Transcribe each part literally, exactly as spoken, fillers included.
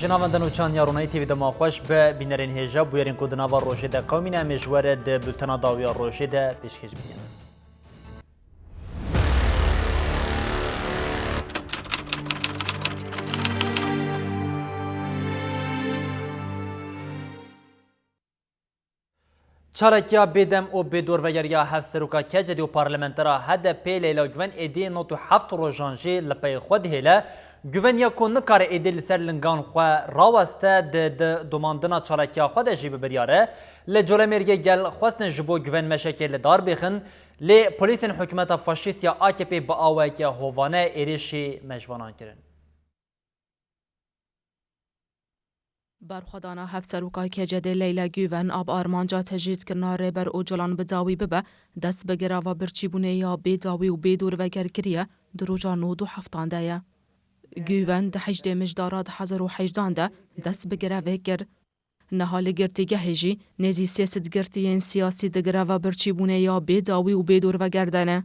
Ji navenda nûçan ya Ronahî T V dema xweş be, bînerên hêja bûyerên ku di nava rojê de qewimîne, em ê ji we re di bultena dawiya rojê de pêşkêş bikin. Çalakiya bêdem û bêdorvegeriya hevseroka K C D û parlamentera H D P Leyla Guven êdî nod û heft rojan jî li pey xwe dihêle. Guven ya ku nikare êdî li ser lingan xwe raweste, di, di domandina çalakiya xwe de jî bi biryar e. Li Colemêrgê gel xwestin ji bo Guven meşekê li dar bêxin, lê polîsên hikûmeta faşîst ya A K P bi awayeke hovane êrişî me ji vanan kirin. Berxwedana Hevseroka K C D Leyla Guven a bi armanca tecrîdkirina Rêber Ocalan bi dawî bibe, dest bi girava birçîbûnê ya bê dawî û bê dorveger kiriye, di roja nod û heftan de ye. Guven di hejdê Mijdara du hezar û hejdan de dest bi grevê kir. Niha li girtîgehê jî nêzî sê sed girtiyên siyasî di greva birçîbûnê ya bê dawî û bê dorveger de ne.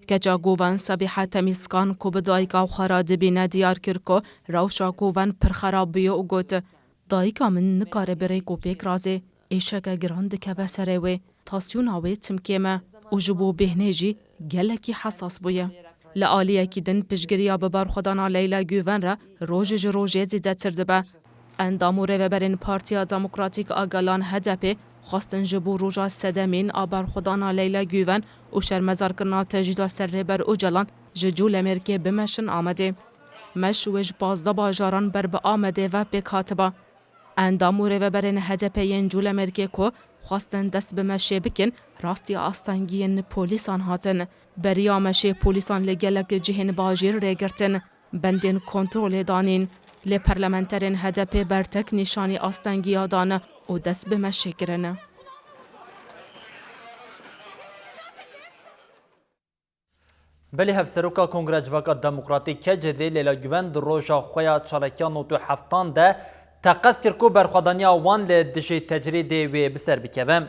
Keça Guven Sebîha Temîskan ku bi dayika xwe re dibîne diyar kir ku rewşa Guven pir xerab bûye û got, Dayika min nikare bi rêk û pêk razê, êşeke giran dikeve serê wê. Tasyona wê tim kêm e û ji bo bêhnê jî gelekî hesas bûye. Li aliyekî din piştgiriya bi berxwedana Leyla Guven re roj ji rojê zêdetir dibe. Endam û rêveberên Partiya Demokratîk a Gelan H D P xwestin ji bo roja sedemîn a berxwedana Leyla Guven û şermezarkirina tecrîda ser Rêber Ocalan ji Colemêrgê bimeşin Amedê. Meş wê ji pazdeh bajaran ber bi Amedê ve pêk hatiba. Endam û rêveberên H D P yên Colemêrgê ku xwestin dest bi meşê bikin, rastiya astengiyên polîsan hatin. Beriya meşê polîsan li gelek cihên bajêr rê girtin, bendên kontrolê danîn. Lê parlamenterên H D P bertek nîşanî astengiya dan û dest bi meşê kirin. Belê Hevseroka Kongreya Civaka Demokratîk K C D Leyla Guven di roja xwe ya çalakiya nod û heftan de teqez kir ku berxwedaniya wan li dijî tecrîdê wê bi ser bikeve.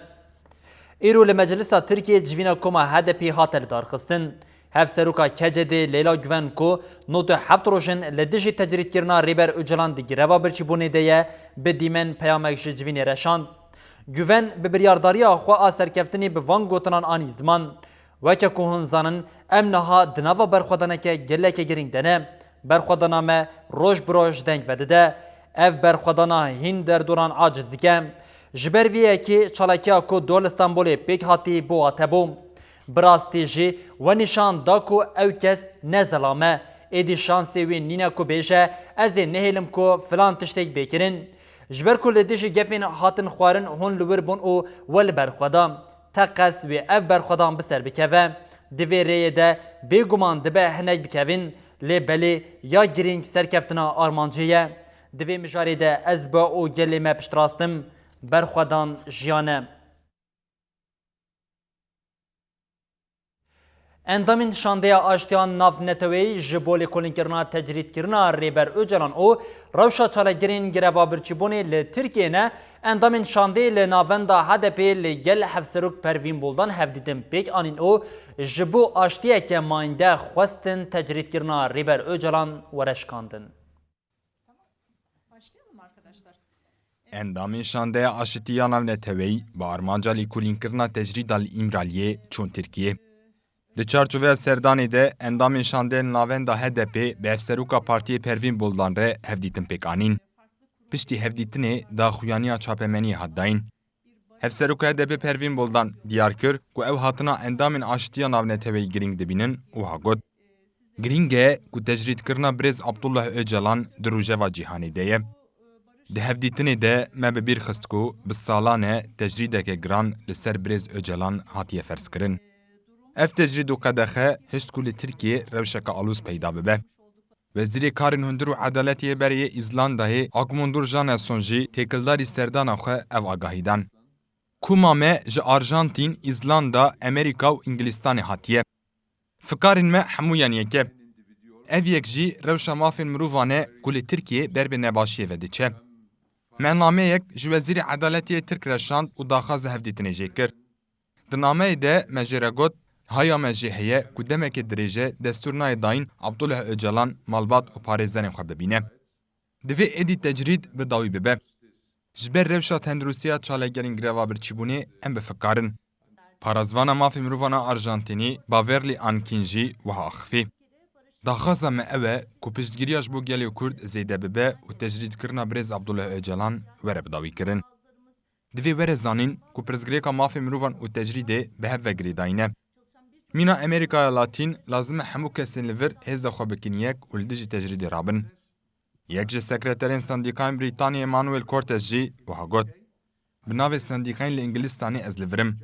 Îro li Meclisa Tirkiyê civîna koma H D P hate lidarxistin. Hevseroka K C D Leyla Guven ku nod û heft roj in li dijî tecrîdkirina Rêber Ocalan di greva birçîbûnê de ye, bi dîmen peyamek ji civînê re şand. Guven bi biryardariya xwe a serkeftinê bi van gotinan anî ziman. Weke ku hûn zanin, em niha di nava berxwedaneke gelekî girîng de ne. Berxwedana me roj bi roj deng vedide. Ev berxwedana hîn derdoran aciz dike. Ji ber vê yekê çalakiya ku dor li Stenbolê pêk hatî biwate bû. Bi rastî jî we nîşan da ku ew kes ne zelam e. Êdî şansê wî nîne ku bêje, ez ê nehêlim ku filan tiştek bê kirin. Ji ber ku li dijî gefên hatin xwarin hûn li wir bûn û we li ber xwe da. Teqez wê ev berxwedan bi ser bikeve. Di vê rêyê de bêguman dibe hinek bikevin, lê belê ya girîng serkeftina armancê ye. Di vê mijarê de ez bi û gelê me piştrast im. Berxwedan jiyan e. Endamên Şandeya Aştiya Navneteweyî ji bo lêkolînkirina tecrîdkirina Rêber Ocalan û rewşa çalakgirên greva birçîbûnê li Tirkiyê ne, endamên şandeyê li navenda H D P li gel Hevserok Pervîn Buldan hevdîtin pêk anîn û ji bo aştiyeke mayînde xwestin tecrîdkirina Rêber Ocalan were şikandin. Endamên Şandeya Aşitî ya Navneteweyî bi armanca lêkolînkirina tecrîda li Îmraliyê çûn Tirkiyê. Di çarçoveya serdanê de endamên şandeyên navenda H D P bi hevseroka partiyê Pervîn Buldan re hevdîtin pêk anîn. Piştî hevdîtinê daxuyaniya çapemeniyê hat dayîn. Hevseroka H D P Pervîn Buldan diyar kir ku ew hatina endamên Aşitiya Navneteweyî girîng dibînin û wiha got, Girîng e ku tecrîdkirina birêz Abdullah Ocalan di rojeva cîhanê de ye. Di hevdîtinê de me bi bîr xist ku bi salan e tecrîdeke giran li ser birêz Ocalan hatiye ferzkirin. Ev tecrîd û qedexe hişt ku li Tirkiyê rewşeke alûz peyda bibe. Wezîrê Karên Hundir û Edaletê yê berê yê Îzlandayê, Agmundur Jannesson jî têkildarî serdana xwe ev agahî dan. Koma me ji Arjantîn, Îzlanda, Amerîka û Îngilîstanê hatiye. Fikarên me hemûyan yek e. Ev yek jî rewşa mafên mirovan e ku li Tirkiyê ber bi nebaşiyê ve diçe. Me nameyek ji Wezîrê Edaletê yê Tirk re şand û daxwaza hevdîtinê jê kir. Di nameyê de me jê re got, Haya me jê heye ku demeke dirêj e destûr nayê dayîn Abdullah Ocalan malbat û parêzerên xwe bibîne. Divê êdî tecrîd bi dawî bibe. Ji ber rewşa tenduristiya çalakgerên greva birçîbûnê em bi fikar in. Parêzvana mafê mirovan a Arjantînî, Baverlî Ankîn jî wiha axifî. Daxwaza me ew e ku piştgiriya ji bo gelê Kurd zêde bibe û tecrîdkirina birêz Abdullah Ocalan were bidawîkirin. Divê were zanîn ku pirsgirêka mafê mirovan û tecrîdê bi hev ve girêdayî ne. Mîna Amerîkaya Latîn lazim e hemû kesên li vir hêza xwe bikin yek û li dijî tecrîdê rabin. Yek ji sekreterên sendîkayên Brîtaniyê Manuel Cortes jî wiha got, bi navê sendîkayên li Îngilistanê ez li vir im.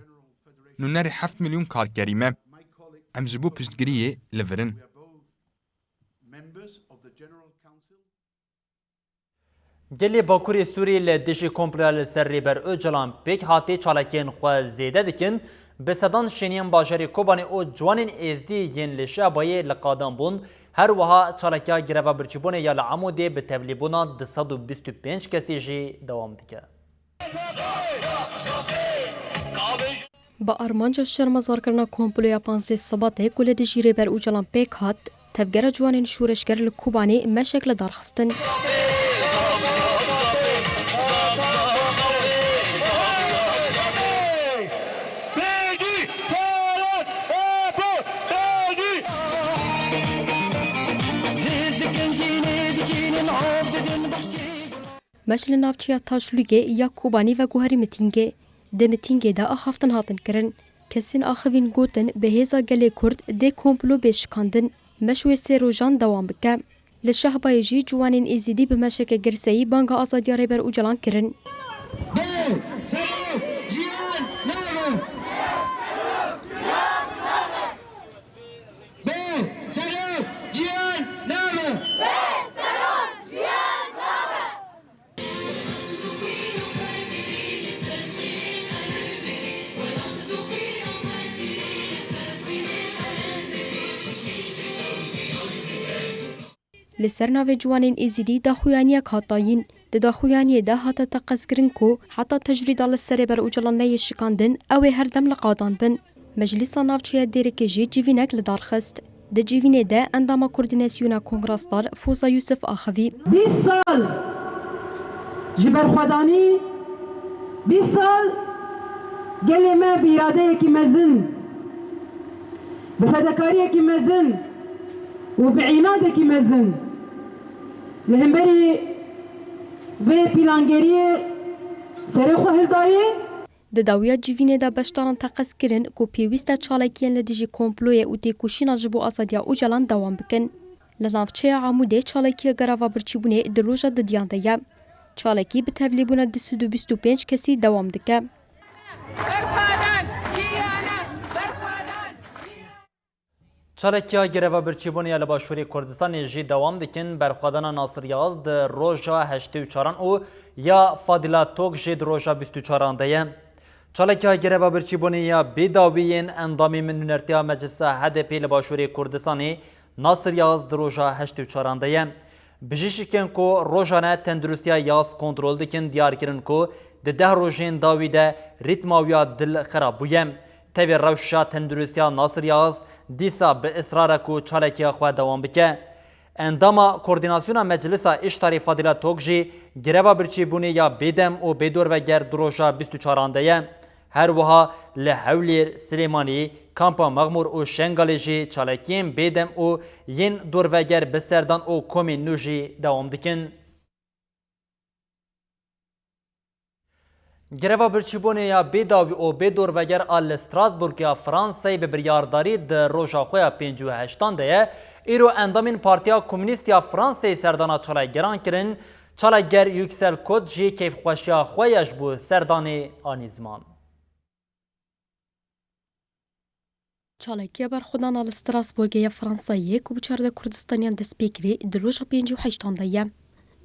Nûnerê heft milyon karkerî me. Em ji bo piştgiriyê li vir in. Gelê Bakurê Sûrî li dijî komploya li ser Rêber Ocalan pêk hatê çalakiyên xwe zêde dikin. Bi sedan şêniyên bajarê Kobanê û ciwanên Êzdî yên li Şehbayê li qadan bûn. Her wiha çalakiya greva birçîbûnê ya li Amûdê bi tevlîbûna du sed û bîst û pênc kesî jî dewam dike. Bi armanca şermezarkirina komploya panzdeh Sibatê ku li dijî Rêber Ocalan pêk hat, Tevgera Ciwanên Şoreşger li Kobanê meşek li dar xistin. Meş li navçeya Taşlûgê ya Kobanî veguherî mitîngê. Di mitîngê de axaftin hatin kirin. Kesên axivîn gotin bi hêza gelê Kurd dê komplo bê şikandin. Meş wê sê rojan dewam bike. Li Şehbayê jî ciwanên Êzidî bi meşeke girseyî banga azadiya Rêber Ocalan kirin. Bê serok ciyan nabe! Bê serok ciyan nabe! Li ser navê ciwanên Êzidî daxuyaniyek hat dayîn. Di daxuyaniyê de hate teqezkirin ku heta tecrîda li ser Rêber Ocalan neyê şikandin, ew ê her dem li qadan bin. Meclîsa Navçeya Dêrikê jî civînek li dar xist. Di civînê de endama Koordînasyona Kongrasdar Foza Yûsif axivî. Bîst sal ji berxwedanî, bîst sal gelê me bi îradeyekî mezin, bi fedekariyekî mezin û bi înadekî mezin li hemberî vê pîlangeriyê serê xwe hildayê. Di dawiya civînê de beşdaran teqez kirin ku pêwîst e çalakiyên li dijî komployê û têkoşîna ji bo azadiya Ocalan dewam bikin. Li navçeya Amûdê çalakiya greva birçîbûnê di roja didiyan de ye. Çalakî bi tevlîbûna du sed û bîst û pênc kesî dewam dike. Çalakiya greva birçîbûnê ya li Başûrê Kurdistanê jî dewam dikin. Berxwedana Nasir Yaz di roja heştê û çaran û ya Fadîla Tok jî di roja bîst û çaran de ye. Çalakiya greva birçîbûnê ya bêdawî yên endamê min nûnertiya Meclisa H D P li Başûrê Kurdistanê Nasir Yaz di roja heştê û çaran de ye. Bijîşikên ku rojane tenduristiya Yaz kontrol dikin diyar kirin ku di deh rojên dawî de rîtma wî ya dil xerab bûye. Tevî rewşa tenduristiya Nasir Yaz dîsa bi israr e ku çalakiya xwe dewam bike. Endama Koordînasyona Meclisa Îştarê Fadîla Tok jî greva birçîbûnê ya bêdem û bêdorveger di roja bîst û çaran de ye. Her wiha li Hewlêr, Silêmanî, Kampa Mexmûr û Şengalê jî çalakiyên bêdem û yên dorveger bi serdan û komên nû jî dewam dikin. Greva birçîbûnê ya bêdawî û bêdorveger a li Strasbourg ya Fransayê bi biryardarî di roja xwe ya pêncî û heştan de ye. Îro endamên Partiya Komûnîst ya Fransayê serdana çalakgeran kirin. Çalakger Yüksel Koç jî keyfxweşiya xwe ya ji bo serdanê anî ziman. Çalakiya berxwedana li Strasbourgê ya Fransayê ku bi çardeh Kurdistaniyan dest pê kirî, di roja pêncî û heştan de ye.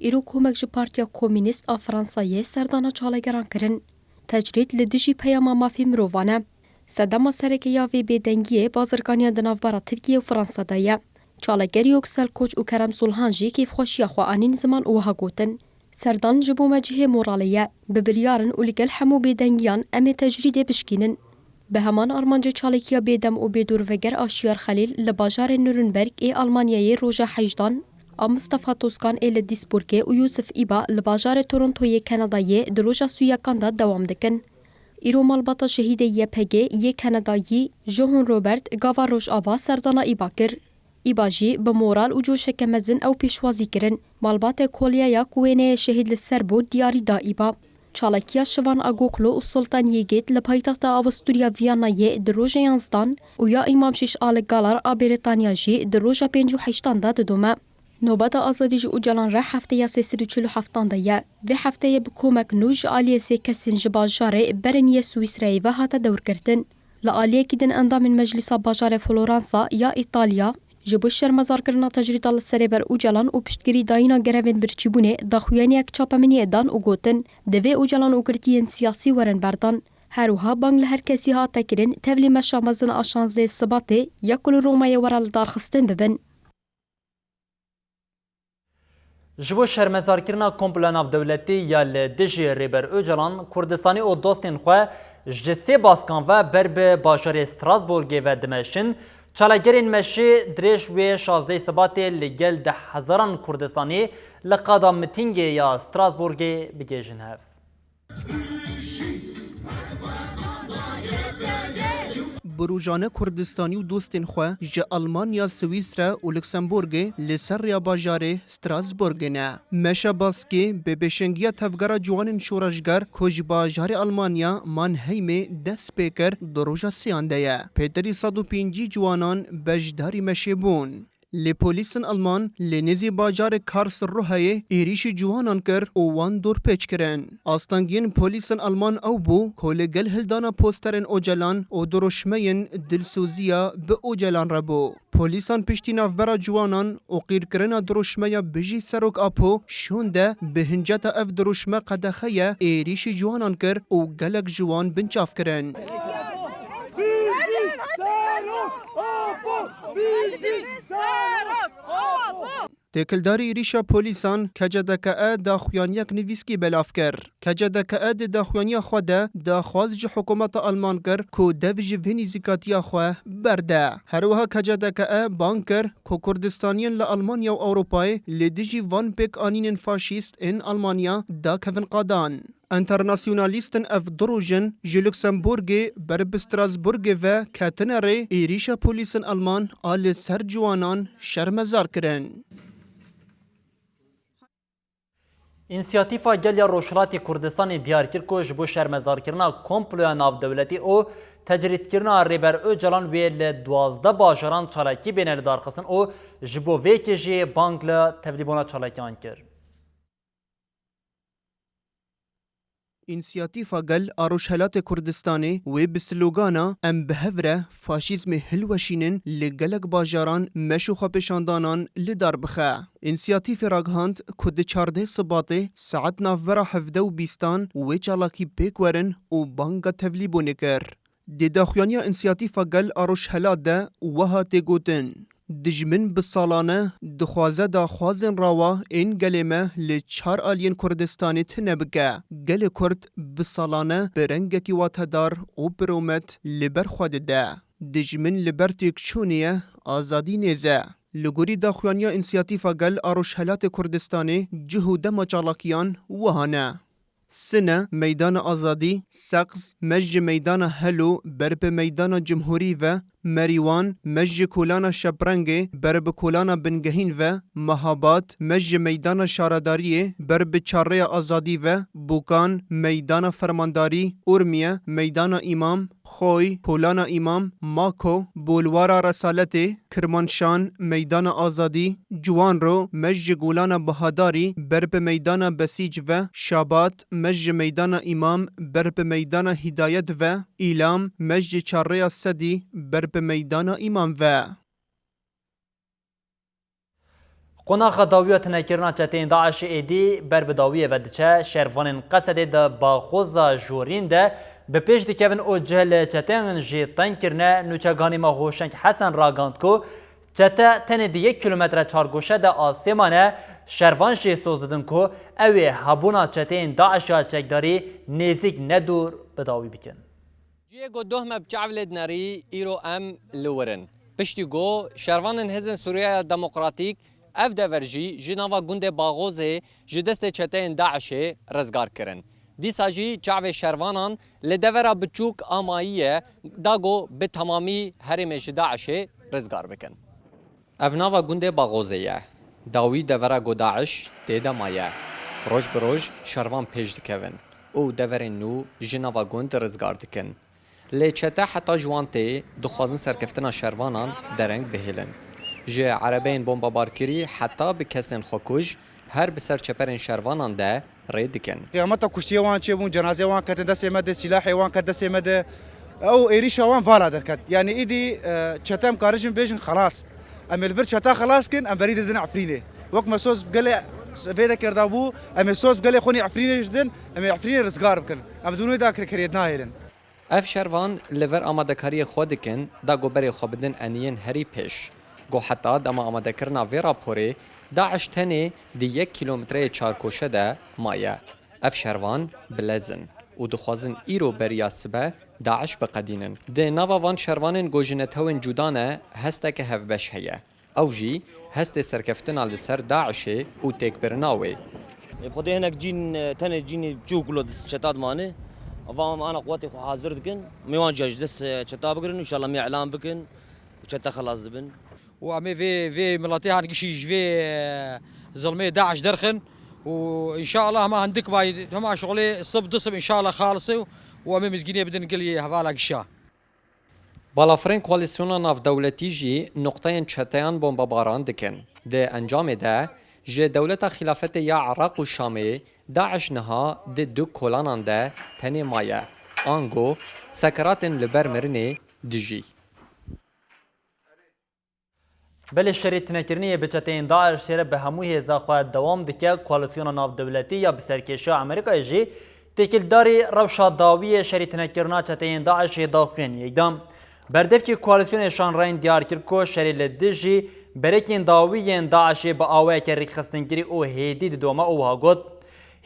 Îro komek ji Partiya Komînîst a Fransayê serdana çalakgeran kirin. Tecrîd li dijî peyama mafê mirovan e. Sedema sereke ya vê bêdengiyê bazirganiya di navbera Tirkiye û Fransa de ye. Çalakger Yoksel Koç û Kerem Sulhan jî kêfxweşiya xwe anîn ziman û wiha gotin, Serdan ji bo me cihê moralê ye. Bi biryar in û li gel hemû bêdengiyan em ê tecrîdê bişkînin. Bi heman armancê çalakiya bêdem û bêdorveger a Şiyar Xelîl li bajarê Nuremberg ê Almanyayê roja hejdan A Mistefa Toskan ê li Duisburgê û Yusuf Îba li bajarê Torontoyê Kanadayê di roja sî û yekan de dewam dikin. Îro malbata şehîdê Y P G yê Kanadayî John Robert gava Rojava serdana Îba kir. Îba jî bi moral û coşeke mezin ew pêşwazî kirin. Malbatê kolyeya ku wêneyê şehîd li ser bû diyarî da Îba. Çalakiya Şivan Agoklu û Sultan Yigit li paytexta Avusturya Viyanayê di roja yanzdan û ya Îmam Şîş a li Galar a Brîtanya jî di roja pêncî û heştan de didome. Nobeta azadî ji Ocalan re hefteya sê sed û çil û heftan de ye. Vê hefteyê bi komek nû ji aliyê sê kesên ji bajarê Bern yê Swîsreyê ve hate dewrgirtin. Li aliyekî din endamên Meclîsa Bajarê Floransa ya Îtalya ji bo şermezarkirina tecrîda li ser Rêber Ocalan û piştgirî dayîna grevên birçîbûnê daxuyaniyek çapemeniyê dan û gotin, divê Ocalan û girtiyên siyasî werin berdan. Her wiha bang li her kesî hate kirin tevlî meşa mezin a şazdehê Sibatê ya ku li Romayê were lidarxistin bibin. Ji bo şermezarkirina komploya navdewletî ya li dijî Rêber Ocalan, Kurdistanî û dostên xwe ji sê baskan ve ber bi bajarê Strasbourgê ve dimeşin. Çalakgerên meşê dirêj wê şazdehê Sibatê li gel deh hezaran Kurdistanî li qada mitîngê ya Strasbourgê bigihêjin hev. Bi rojane Kurdistanî û dostên xwe ji Almanya, Swîsre û Luksemburgê li ser rêya bajarê Strasbourgê ne. Meşa baskê bi pêşengiya Tevgera Ciwanên Şoreşger ku ji bajarê Almanya Mannheimê dest pê kir, di roja sêyan de ye. Pêterî sed û pêncî ciwanan beşdarî meşê bûn. Lê polîsên Alman li nêzî bajarê Karlsruheyê êrîşî ciwanan kir û wan dorpêç kirin. Astengiyên polîsên Alman ew bû ku li gel hildana posterên Ocalan û dirûşmeyên dilsoziya bi Ocalan re bû. Polîsan piştî navbera ciwanan û qîrkirina dirûşmeya Bijî Serok Apo şûnde bi hinceta ev dirûşme qedexe ye, êrîşî ciwanan kir û gelek ji wan binçav kirin. Têkildarî êrîşa polîsan K C D K E daxuyaniyek nivîskî belav kir. K C D K E di daxuyaniya xwe de daxwaz ji hikûmeta Alman kir ku dev ji vê nîzîkatiya xwe berde. Her wiha K C D K E bang kir ku Kurdistaniyên li Almanya û Ewropayê li dijî van pêkanînên faşîst ên Almanya dakevin qadan. Enternasyonalîstên ev du roj in ji Luksemburgê ber bi Strasbourgê ve ketine rê êrîşa polîsên Alman a li ser ciwanan şermezar kirin. Însiyatîfa Gel ya Rojhilatê Kurdistanê diyar kir ku ji bo şermezarkirina komploya navdewletî û tecrîdkirina Rêber Ocalan wê li duwazdeh bajaran çalakî bêne lidarxistin û ji bo vê yekê jî bang li tevlîbûna çalakiyan kir. Însiyatîfa Gel a Rojhelatê Kurdistanê wê bi slogana "Em bi hev re faşîzmê hilweşînin" li gelek bajaran meş û xwepêşandanan li dar bixe. Însiyatîfê ragihand ku di çardeh Sibatê saet navbera hevdeh û bîstan wê çalakî pêk werin û banga tevlîbûnê kir. Di daxuyaniya Însiyatîfa Gel a Rojhelat de wiha tê gotin, Dijmin bi salane dixwaze daxwazên rawa ên gelê me li çar aliyên Kurdistanê tune bike. Gelê Kurd bi salane bi rengekî watedar û bi rûmet li ber xwe dide. Dijmin li ber têkçûnê ye, azadî nêz e. Li gorî daxuyaniya Însiyatîfa Gel a Rojhelatê Kurdistanê cih û dema çalakiyan wiha ne. Sine, Meydana Azadî, Seqz, meş ji Meydana Helo ber bi Meydana Cumhurî ve, Merîwan, meş ji Kolana Şeprengê ber bi Kolana Bingehîn ve, Mehabad, meş ji Meydana Şaredariyê ber bi Çarrêya Azadî ve, Bokan, Meydana Fermandarî, Urmiye, Meydana Îmam, Xoy, Kolana Îmam, Mako, Bolwara Resaletê, Kirmanşan, Meydana Azadî, Ciwanro, meş ji Golana Bahadarî ber bi Meydana Besîc ve, Şabat, meş ji Meydana Îmam ber bi Meydana Hîdayet ve, Îlam, meş ji Çarrêya Sedî ber bi Meydana Îmam ve. Qonaxa dawiya tunekirina çeteyên DAIŞê êdî ber bi dawiyê ve diçe. Şervanên Qesedê di baxoza Jorîn de bi pêş dikevin û cih li çeteyên jê teng kirine. Nûçeganî me Hoşeng Hesen ragihand ku çete tenê di yek kîlometre çargoşe de asê mane. Şervan jê soz didin ku ew ê hebûna çeteyên DAIŞ ya çekdarî nêzîk ne dûr bi dawî bikin. Cihê ku doh me bi çav lê dinerî, îro em li wir in. Piştî ku şervanên Hêzên Sûriyeya Demokratîk Ev dever jî ji nava gundê Baxozê ji destê çeteyên DAIŞê rizgar kirin. Dîsa jî çavê şervanan li devera biçûk a mayî ye, da ku bi temamî herêmê ji DAIŞê rizgar bikin. Ev nava gundê Baxozê ye. Dawî devera ku DAIŞ tê de maye. Roj bi roj şervan pêş dikevin û deverên nû ji nava gund rizgar dikin. Lê çete heta ji wan tê, dixwazin serkeftina şervanan dereng bihêlin. Ji erebeyên bombebarkirî heta bi kesên xwekuj, her bi ser çeperên şervanan de rê dikin. Qiyameta kuştiye wan çêbûn, cenazê wan ketin destê me de, sîlahê wan ket destê me de. Ew êrîşa wan vala derket. Yanî îdî, e, çete em karijin bêjin xelas. Em ê li vir çeta xelas kin, em berî didin Efrînê. Wek me soz bi gelê vê de kerda bû, em ê soz bi gelê xwe nî Efrînê jî din, em ê Efrînê rizgar bikin. Em di wê de kir-, kirêt nahêlin. Ev şervan li vir amadekariyê xwe dikin, da ku berê xwe bidin eniyên herî pêş. Ku heta dema amadekirina vê raporê, DAIŞ tenê di yek kîlometreyê çarkoşe de maye. Ev şervan bilez in û dixwazin îro beriya sibe DAIŞ biqedînin. Di nava van şervanên ku ji netewên cuda ne, hesteke hevbeş heye. Ew jî hestê serkeftina li ser DAIŞê û têkbirina wê. Ê, bi Xwedê hinek cîn, e, tenê cînê çûk lo dest çeta dimane. Ava em ana quwetê xwe hazir dikin. Em ê wan cî ji dest, e, çeta bigirin, înşallah em ê îlan bikin û çete xelas dibin. Û em ê vê, vê miletê han gişî ji vê, e, zilmê DAIŞ derxin û înşallah hema hindik bay, hema şixulê sib du sib înşallah xalise û em ê mizgînê bidin gilî hevala gişa. Balafirên koalîsyona navdewletî jî nuqteyên çeteyan bombebaran dikin. Di encamê de ji dewleta xîlafetê ya Iraq û Şamê DAIŞ niha di du kolanan de tenê maye. Ango sekeratên li ber mirinê dijî. Belê şerê tinekirinê yê bi çeteyên DAIŞê re bi hemû hêza xwe dewam dike, koalîsyona navdewletî ya bi serkêşiya Amerîkayê jî têkildarî rewşa dawî yê şerê tinekirina çeteyên DAIŞê daxuyaniyek da. Berdevkê koalîsyonê Şan Ryan diyar kir ku şerê li dijî berekên dawî yên DAIŞê bi awayeke rêkxistinkirî û hêdî didome û wiha got,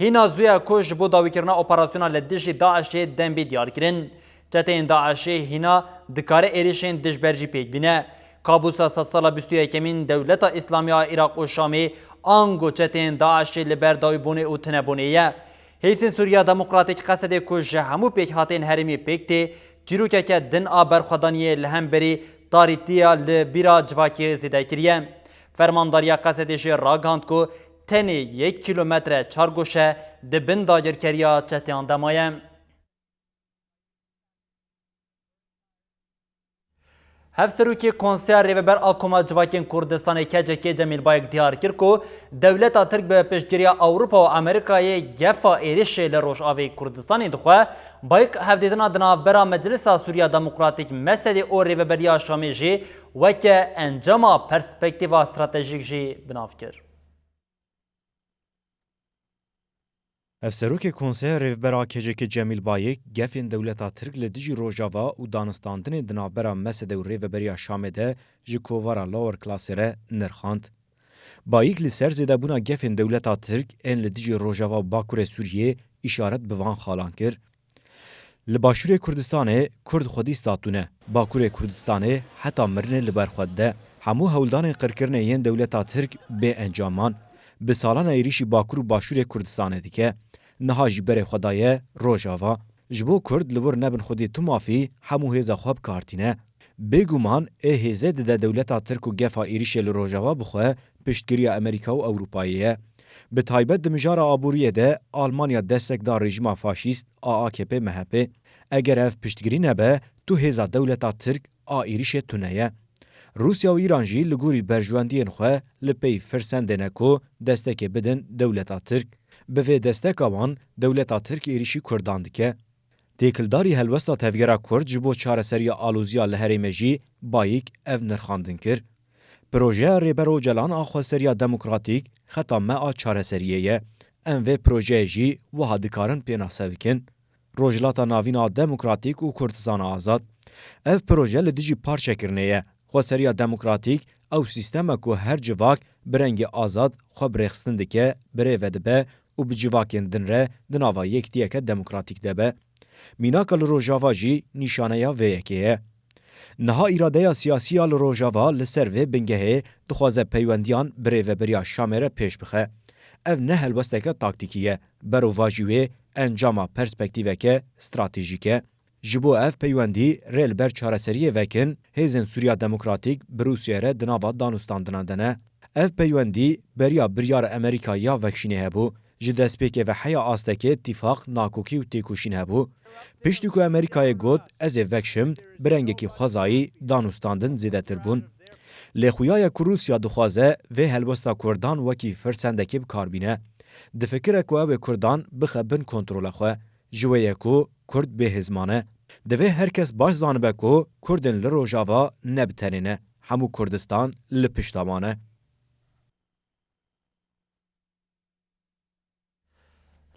Hîna zû ye ku ji bo dawîkirina operasyona li dijî DAIŞê dem bê diyarkirin. Çeteyên DAIŞê hîna dikare êrişên dijber jî pêk bîne. Kabûsa sedsala bîst û yekemîn dewleta Îslamî ya Iraq û Şamê ango çeteyên DAIŞê li ber dawîbûnê û tunebûnê ye. Hêzên Sûriya Demokratîk Qesedê ku ji hemû pêkhateyên herêmê pêk tê, çîrokeke din a berxwedaniyê li hemberî tarîtiya li bîra civakê zêde kiriye. Fermandariya Qesedê jî ragihand ku tenê yek kîlometre çargoşe di bin dagirkeriya çeteyan de maye. Hevserokê Konseya Rêveber a Koma Civakên Kurdistanê K C K Cemîl Bayik diyar kir ku dewleta Tirk bi piştgiriya Ewropa û Amerîkayê gefa êrişê li Rojavê Kurdistanê dixwe. Bayik hevdîtina di navbera Meclisa Sûriya Demokratîk, mesedê û Rêveberiya Şamê jî weke encama perspektîfa stratejîk jî bi nav kir. Hevserokê Konseya Rêvber a K C K Cemîl Bayik gefên dewleta Tirk li dijî Rojava û danistandinên di navbera Mesede û Rêveberiya Şamê de ji kovara Lower Classê re nirxand. Bayik li ser zêdebûna gefên dewleta Tirk ên li dijî Rojava û Bakurê Sûriyê îşaret bi van xalan kir. Li Başûrê Kurdistanê Kurd xwedî statû ne. Bakurê Kurdistanê heta mirinê li ber xwe dide. Hemû hewldanên qirkirinê yên dewleta Tirk bê encam man. Bi salan e êrîşî Bakur û Başûrê Kurdistanê dike. Niha jî berê xwe daye Rojava. Ji bo Kurd li wir nebin xwedî tu mafî hemû hêza xwe bi kar tîne. Bêguman ê hêzê dide dewleta Tirk û gefa êrîşê li Rojava bixwe piştgiriya Amerîka û Ewropayê ye. Bi taybet di mijara aboriyê de Almanya destek da rejîma faşîst a A K P M H P. Eger ev piştgirî nebe, tu hêza dewleta Tirk a êrîşê tune ye. Rûsya û Îran jî li gorî berjwendiyên xwe li pey firsendê ne ku destekê bidin dewleta Tirk. Bi vê desteka wan, dewleta Tirk êrîşî Kurdan dike. Têkildarî helwesta Tevgera Kurd ji bo çareseriya aloziya li herêmê jî Bayik ev nirxandin kir. Projeya Rêber Ocalan a xweseriya demokratîk xeta me a çareseriyê ye. Em vê projeyê jî wiha dikarin pênase bikin. Rojhilata Navîn a demokratîk û Kurdistana azad. Ev proje li dijî parçekirinê ye. Xweseriya demokratîk ew sîstem e ku her civak bi rengê azad xwe bi rêxistin dike, bi rê ve dibe û bi civakên din re di nava yekitiyeke demokratîk de be. Mînaka li Rojava jî nîşaneya vê yekê ye. Niha îradeya siyasî ya li Rojava li ser vê bingehê dixwaze peywendiyan bi rêveberiya Şamê re pêş bixe. Ev ne helwesteke taktîkî ye, berovajî wê encama perspektîveke stratejîk e. Ji bo ev peywendî rê li ber çareseriyê vekin, hêzên Sûriya Demokratîk bi Rûsiyê re di nava danûstandinan de ne. Ev peywendî beriya biryara Amerîka ya vekişînê hebû. Ji destpêkê ve heya astekê tîfaq, nakokî û têkoşîn hebû. Piştî ku Amerîkayê got, ez ê vekişim, bi rengekî xwezayî danûstandin zêdetir bûn. Lê xuya ye ku Rûsya dixwaze vê helwesta Kurdan wekî firsendekê bi kar bîne. Difikire ku ew ê Kurdan bixe bin kontrola xwe. Ji wê ye ku Kurd bêhêzman e. Divê her kes baş zanibe ku Kurdên li Rojava ne bi tenê ne. Hemû Kurdistan li pişta wan e.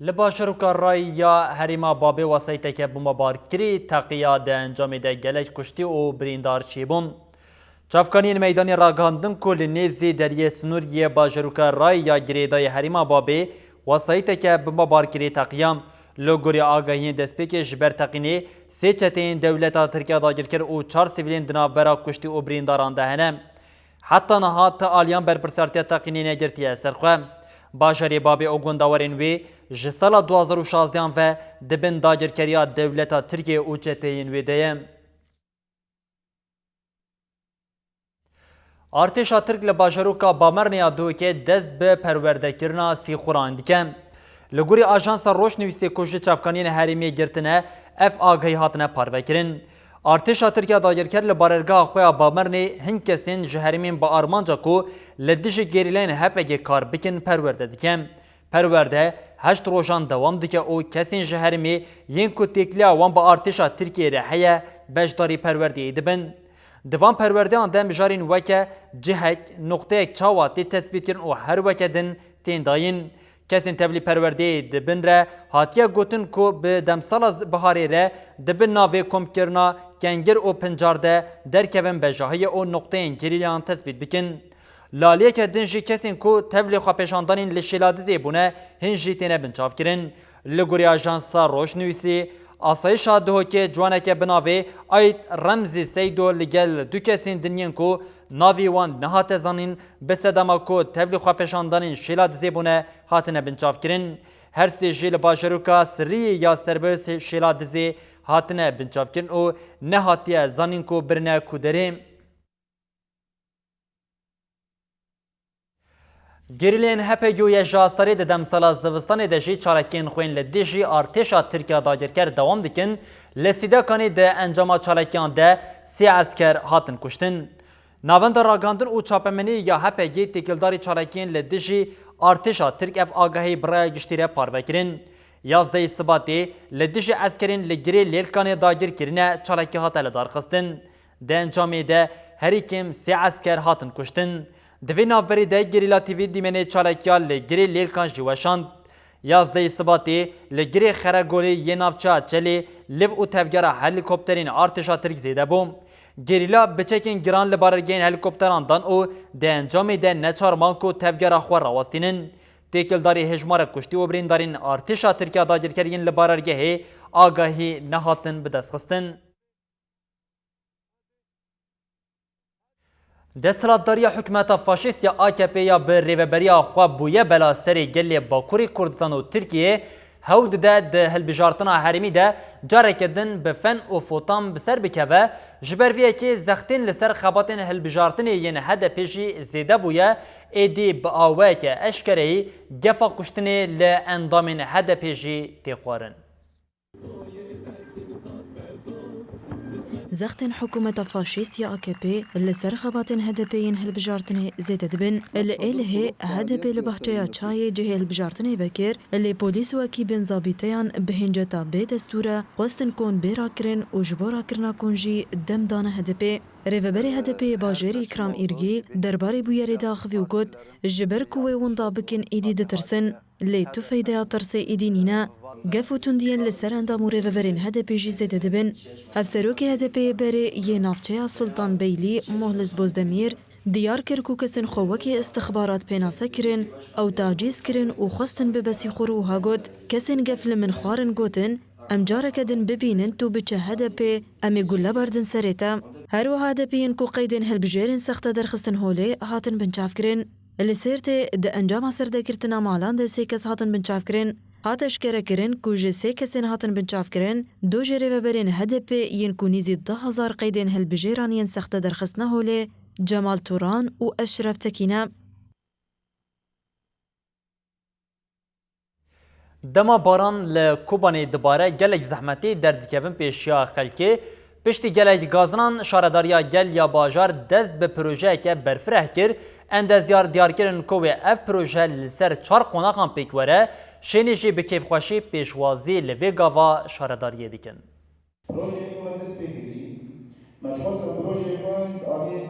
Li bajarûka Rayî ya herêma Babê wesayîteke bombebarkirî teqiya, di encamê de gelek kuştî û birîndar çêbûn. Çavkaniyên meydanê ragihandin ku li nêzî deriyê sinûr yê bajarûka Rayî ya girêdayî herêma Babê wesayîteke bombebarkirî teqiya. Li gorî agahiyên destpêkê ji ber teqînê sê çeteyên dewleta Tirk ya dagirker û çar sivîlên di navbera kuştî û birîndaran de hene. Heta niha ti aliyan berpirsiyartiya teqînê negirtiye ser xwe. Bajarê Babê û gundewarên wê ji sala du hazar û şazdehan ve di bin dagirkeriya dewleta Tirkiyê û çeteyên wê de ye. Artêşa Tirk li bajarûka Bamernê ya Duhokê dest bi perwerdekirina sîxuran dike. Li gorî ajansa Rojnivîsê ku ji çavkaniyên herêmê girtine, ev agahî hatine parvekirin. Artêşa Tirk ya dagirker li barergeha xwe ya Bamernê hin kesên ji herêmên bi armanca ku li dijî gerîlayên H P G kar bikin perwerde dike. Perwerde heşt rojan dewam dike û kesên ji herêmê yên ku têkiliya wan bi artêşa Tirkiyê re heye, beşdarî perwerdeyê dibin. Di van perwerdeyan de mijarên weke cihek, nuqteyek çawa tê tespîtkirin û her weke din tên dayîn. Kesên tevlî perwerdeyê di bin re hatiye gotin ku bi demsala z-, biharê re di bin navê komkirina Kengir û Pincar de derkevin bejahiyê û nuqteyên gerîlayan tespît bikin. Li aliyeke din jî kesên ku tevlî xwepêşandanên li Şêladizê bûne, hin jî têne binçavkirin. Li gorî ajansa Rojnivîsê, asayişa Duhokê ciwaneke bi navê Ait Remzî Seydo li gel du kesên din yên ku navê wan nehate zanîn, bi sedema ku tevlî xwepêşandanên Şêladizê bûne, hatine binçavkirin. Her sê jî li bajarûka Siriyê ya serbewê Şêladizê hatine binçavkirin û nehatiye zanîn ku birine ku derê. Gerîleyên H P G û Y J A Starê di demsala zivistanê de jî çalakiyên xwe yên li dijî artêşa Tirk ya dagirker dewam dikin. Li Sîdekanê di encama çalakiyan de sê esker hatin kuştin. Navenda Ragihandin û Çapemeniyê ya H P G têkildarî çalakiyên li dijî artêşa Tirk ev agahî bi raya giştî re parve kirin. Yazdehê Sibatê li dijî eskerên li girê Lêlkanê dagir kirine çalakî hate lidarxistin. Di encamê de herî kêm sê esker hatin kuştin. Di vê navberê de Gerîla T V dîmenê çalakiya li girê Lêlkan jî weşand. Yazdehê Sibatê li girê Xeregolê yê navçeya Çelê liv û tevgera helîkopterên artêşa Tirk zêde bû. Gerîla bi çekên giran li barergehên helîkopteran dan û di encamê de neçar man ku tevgera xwe rawestînin. Têkildarî hêjmarek kuştî û birîndarên artêşa Tirk ya dagirker yên li barergehê agahî nehatin bidestxistin. Desthilatdariya hikûmeta faşîst ya A K P ya bi rêveberiya xwe bûye bela serê gelê Bakurê Kurdistan û Tirkiyeyê hewl dide di hilbijartina herêmî de careke din bi fen û fotan bi ser bikeve, ji ber vê yekê zextên li ser xebatên hilbijartinê yên H D P jî zêde bûye, êdî bi awayeke eşkereyî gefa kuştinê li endamên H D P jî tê xwarin. Zextên hikûmeta faşîst ya A K P li ser xebatên H D P yên hilbijartinê zêde dibin. Li Êlihê H D P li Bahçeya Çayê cihê hilbijartinê vekir, lê polîs û ekîbên zabîteyan bi hinceta bê destûre xwestin kon bê rakirin û ji bo rakirina kon jî dem dane H D P. Rêveberê H D P yê bajêr Îkram Îrgî derbarê bûyerê diaxivî û got, ji ber ku wê winda bikin êdî ditirsin. Lê tu feydeya tirsê êdî nîne. Gef û tundiyên li ser endam û rêveberên H D P jî zêde dibin. Hevserokê H D P yê berê yê navçeya Sultan Beylî Muhlis Bozdemîr diyar kir ku kesên xwe wekî istixbarat pênase kirin, ew tacîz kirin û xwestin bibe sîxur û wiha got, kesên gef li min xwarin gotin, em careke din bibînin tu biçe H D P, em ê gulle berdin serê te. Her wiha HDP'ên ku qeydên hilbijêrên sexte derxistin holê hatin binçavkirin. Li Sêrtê di encama serdegirtina malan de sê kes hatin binçavkirin. Hat eşkerekirin ku ji sê kesên hatin binçavkirin, du jî rêveberên HDP'ê yên ku nîzî du hezar qeydên hilbijêran yên sexte derxistine holê, Cemal Turan û Eşref Tekî ne. Dema baran li Kobanê dibare, gelek zehmetî derdikevin pêşiya xelkê. Piştî gelek gazinan, şaredariya gel ya bajar dest bi projeyeke berfireh kir. Endezyar diyar kirin ku wê ev proje li ser çar qonaxan pêk were, şênî jî bi kêfxweşî pêşwazî li vê gava şaredariyê dikin. Projeyê me dest pê kirî. Me dixwest em projeyê xwe di aliyê,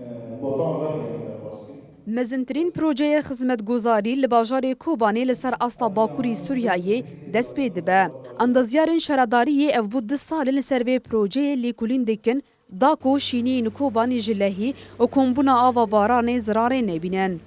e, Botan Xerbê derbas bikin. Mezintirîn projeyê xizmetguzarî li bajarê Kobanê li ser asta bakurî Sûriyeyê dest pê dibe. Endezyarên şaredariyê ev bû du sal in li ser vê projeyê lêkolîn dikin, da ku şîniyên Kobanê ji lehî û kombûna ava baranê zirarê nebînin.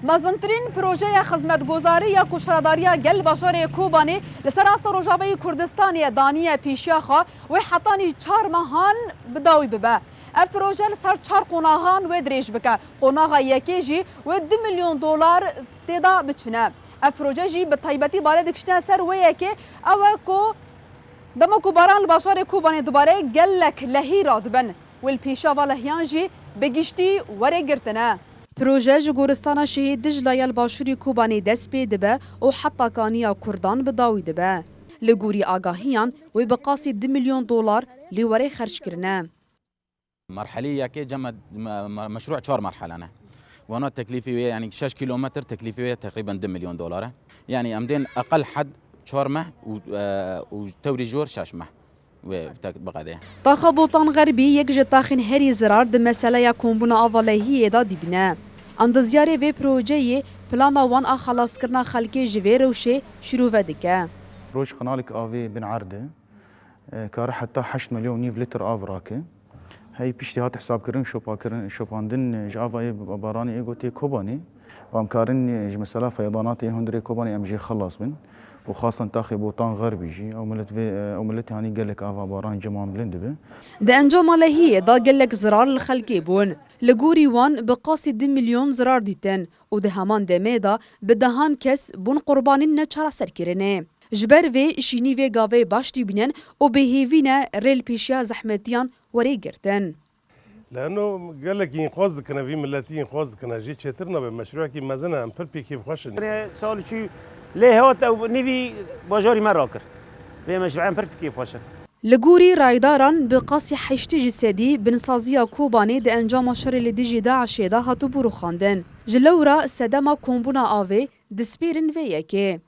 Mezintirîn projeya xizmetguzarî ya ku şaredariya gel bajarê Kobanê li ser asta Rojavayê Kurdistanê daniye pêşiya xwe, wê hetanî çar mehan bi dawî bibe. Ev proje li ser çar qonaxan wê dirêj bike. Qonaxa yekê jî wê du milyon dolar tê de biçine. Ev proje jî bi taybetî bare dikiştine ser wê yekê, ew e ku dema ku baran li bajarê Kobanê dibare, gelek lehî radibin. Wê li pêşiya va lehiyan jî bi giştî were girtine. Proje ji goristana Şehîd Dicla ya li başûrê Kobanê dest pê dibe û heta kaniya Kurdan bi dawî dibe. Li gorî agahiyan, wê bi qasî du milyon dolar li werê xerc kirine. Merhelî yekê cem me, me, me, meşrû çar merhele ne. Wana teklîfî wê, yanî şeş kîlometr, teklîfî wê teqrîben du milyon dolar e. Yanî em dên eqel hed çar meh û, e, û tewrî jor şeş meh wê tek-, biqedê. Taxa Botan Xerbî yek ji taxên herî zirar di meseleya kombûna ava lehiyê de dibîne. Endezyarê vê projeyê plana wan a xelaskirina xelkê ji vê rewşê şîrove dike. Roj qinalek avê bin erd e. E, kare heta heşt milyon nîv litr av rake. Hey piştî hat hesabkirin, şopakirin, şopandin, e, ji avayê baranê ê gotê Kobanê. Û em karin, e, ji mesela feydanatê hundirê Kobanê em jê xelas bin. Û xasan taxê Botan Xerbî jî, ew milet vê, e, ew miletê hanî gelek ava baran ceman bilind dibe. Di encama lehiyê de gelek zirar li xelkê bûn. Li gorî wan bi qasî du milyon zirar dîtin û di heman demê de bi dehan kes bûn qurbanên neçareserkirinê. Ji ber vê şînî vê gavê baş dibînin û bi hêvî ne rê li pêşiya zehmetiyan werê girtin. Leno gelekî înqaz dikine, vî miletî înqaz dikine, jê çêtir nabe, meşrûyekî mezin e, em pir pê kêfxweş in. Sal çû lê hat ew nîvî bajarî me rakir. Vê meşrûyê em pir kêfxweş in. Li gorî raydaran bi qasî heştê ji sedî binsaziya Kobanê di encama şerê li dijî DAIŞê de hatibû rûxandin. Ji lewra sedema kombûna avê dispêrin vê yekê.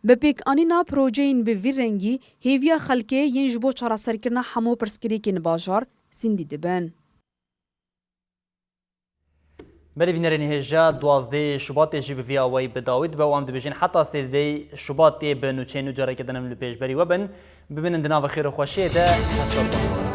Bi pêkanîna projeyên bi vî rengî hêviya xelkê yên ji bo çareserkirina hemû pirsgirêkên bajar zîndî dibin. Belê bînerên hêja, duwazdehê Şubatê jî bi vî awayî bi dawî dibe û em dibêjin heta sêzdehê Şubatê bi nûçeyên nû careke din em li pêşberî we bin. Bimînin di nava xêr û xweşiyê de, her şad baş.